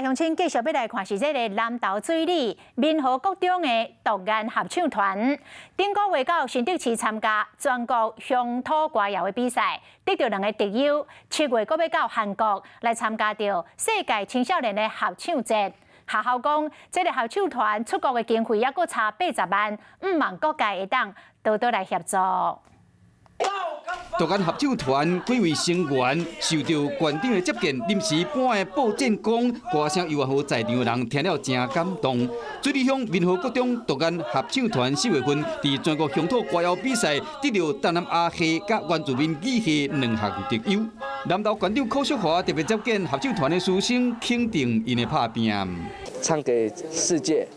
鄉親繼續欲來看是這个南投水里民和國中的獨眼合唱團，頂個月到新竹市參加全國鄉土歌謠的比賽，得著兩个特優。7月閣欲到韓國來參加著世界青少年的合唱節。學校講，這个合唱團出國的經費猶閣差80萬，向望各界會當多多來協助。獨眼合唱團幾位成員受著縣長的接見，臨時搬的布陣講，歌聲猶予在場的人聽了誠感動。水里鄉民和國中獨眼合唱團4月份佇全國鄉土歌謠比賽得著東南亞系佮原住民語系兩項特優。南投縣長柯淑華特別接見合唱團的師生，肯定𪜶的拍拚。唱給世界，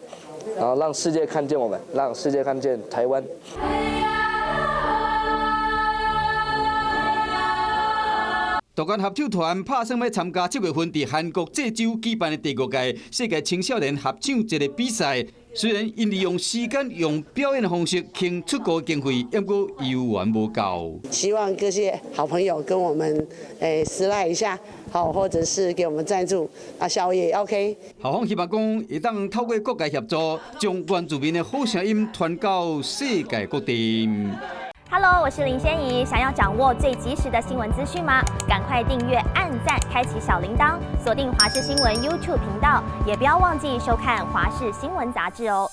然後讓世界看見我們，讓世界看見台灣。獨眼合唱團拍算欲參加7月份佇韓國濟州舉辦的第五屆世界青少年合唱節的比賽。雖然𪜶利用時間用表演的方式省出國經費，毋過猶原無夠。希望各界好朋友跟我們私賴一下，好，或者是給我們贊助啊，宵夜 OK。校方希望講會當透過各界協助，將原住民的好聲音傳到世界各地。 Hello，我是林仙怡。想要掌握最及時的新聞資訊嗎？趕快訂閱、按讚、開啟小鈴鐺，鎖定華視新聞 YouTube 頻道，也不要忘記收看華視新聞雜誌哦。